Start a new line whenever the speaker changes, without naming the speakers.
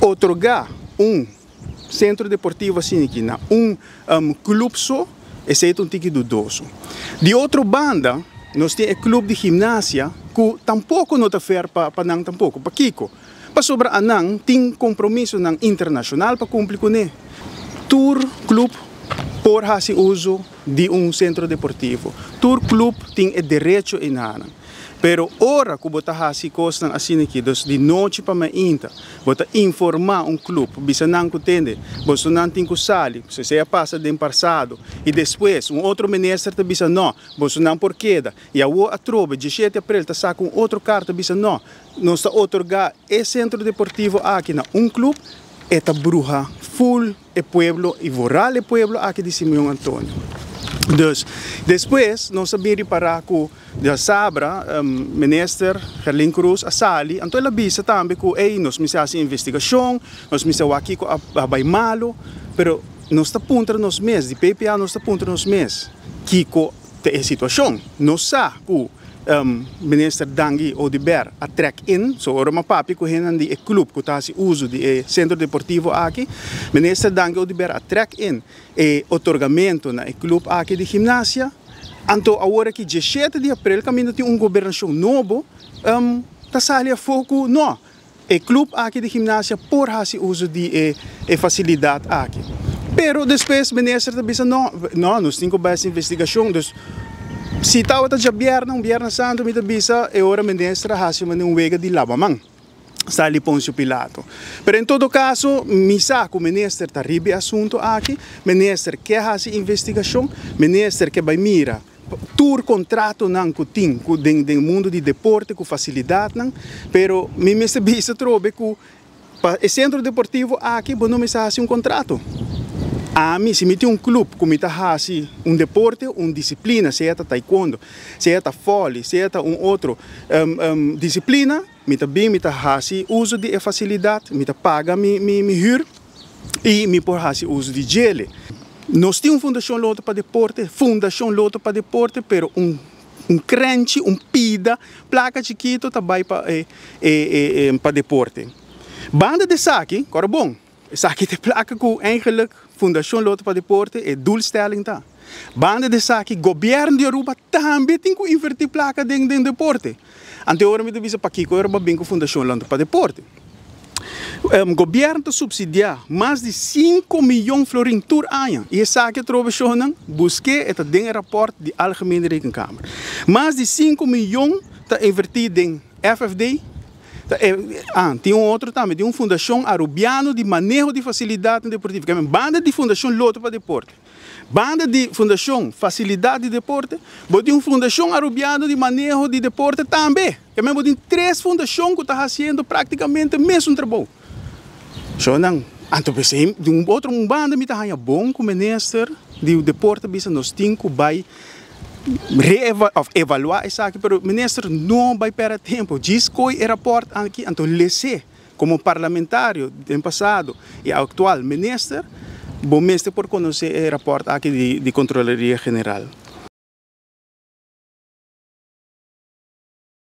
Otorgá un sentro deportivo asina aki na un klup so, esei ta un tiki dudoso. Di otro banda, nos tin e klup di gimnasia ku tampoko no ta fer pa nan tampoko. Pakiko? Pasobra anan tin kompromisonan internashonal pa kumpli kuné. Tur klup por hasi uso di un sentro deportivo. Tur klup tin e derecho einanan. Pero ora ku bo ta hasi kosnan asina aki, dus di nochi pa mainta, bo ta informá un klup, bisa nan ku tende, bosonan tin ku sali, esei a pasa den pasado, i despues un otro minister ta bisa no, bosonan por keda, i awor atrobe 17 aprel ta saka un otro karta bisa no, nos ta otorgá e sentro deportivo aki na un klup, e ta bruha ful e pueblo i vooral e pueblo aki di Simeon Antonio. Dus, despues nos a bin ripará ku djasabra minister Gerlin Croes a sali, anto el a bisa tambe ku ey nos mester hasi investigashon, nos mester wak kiko a bai malu, pero nos ta puntra nos mes, di PPA nos ta puntra nos mes kiko ta e situashon. Nos sa ku Minister Dangui Oduber a trek in, so ora mi a papia ku hendenan di e club ku ta hasi uso di e sentro deportivo aki, Minister Dangui Oduber a trek in e otorgamento na e club aki di gimnasia, anto awor aki 17 di aprel kaminda tin un gobernashon nobo ta sali afó ku no, e club aki di gimnasia por hasi uso di e facilidad aki. Pero despues minister ta bisa no, no, nos tin cu bay haci investigacion. Dus si tawata djabièrnè, un bièrnè santo, mi ta bisa e ora minister a haci manera un wega di laba man, sali Poncio Pilato. Pero en todo caso mi sa cu minister ta riba e asunto aki, minister ke haci investigacion, minister ke bay mira tur kontratonan ku tin ku den den mundu di deporte ku fasilidatnan, pero mi mester bisa atrobe ku pa e sentro deportivo aki bo no mester hasi un kontrato. Ami si mi tin un klup ku mi ta hasi un deporte, un disiplina, sea ta taekwondo, sea ta vòli, sea ta un otro disiplina, mi ta bin mi ta hasi uso di e fasilidat, mi ta paga mi mi hür i mi por hasi uso di djele. Nos tin un Fundashon Loto pa Deporte, Fundashon Loto pa Deporte, pero un un krenchi, un pida plaka chikito ta bai pa e e pa deporte. Banda di esaki, kòrda bon, esaki ta e plaka ku eigenlik Fundashon Loto pa Deporte e doelstelling ta. Banda di esaki, gobièrnu di Aruba tambe tin ku invertí plaka den den deporte. Anto e ora mi ta bisa pakiko e ora bo a bin ku Fundashon Loto pa Deporte. Gobièrnu ta supsidiá mas di 5 miyon florin tur aña i esaki atrobe shownan busk'é, e ta den e rapòrt di Algemene Rekenkamer. Mas di 5 miyon ta invertí den FFD. Ah, tin un otro tambe, tin un Fundashon Arubiano di Maneho di Fasilidatnan Deportivo, ke banda di Fundashon Loto pa Deporte, banda di Fundashon Fasilidat di Deporte, bo tin un Fundashon Arubiano di Maneho di Deporte tambe. Ke men bo tin tres fundashon ku ta hasiendo praktikamente mesun trabou. Shownan, anto p'esei di un otro un banda mi ta haña bon ku minister di deporte bisa nos tin ku bai reeva òf evaluá esaki, pero minister no bai pèrdè tempu, djis koi e rapòrt aki anto les'é komo parlamentario den pasado i aktual minister, bo mester por konosé e rapòrt aki di Kontrolaria General.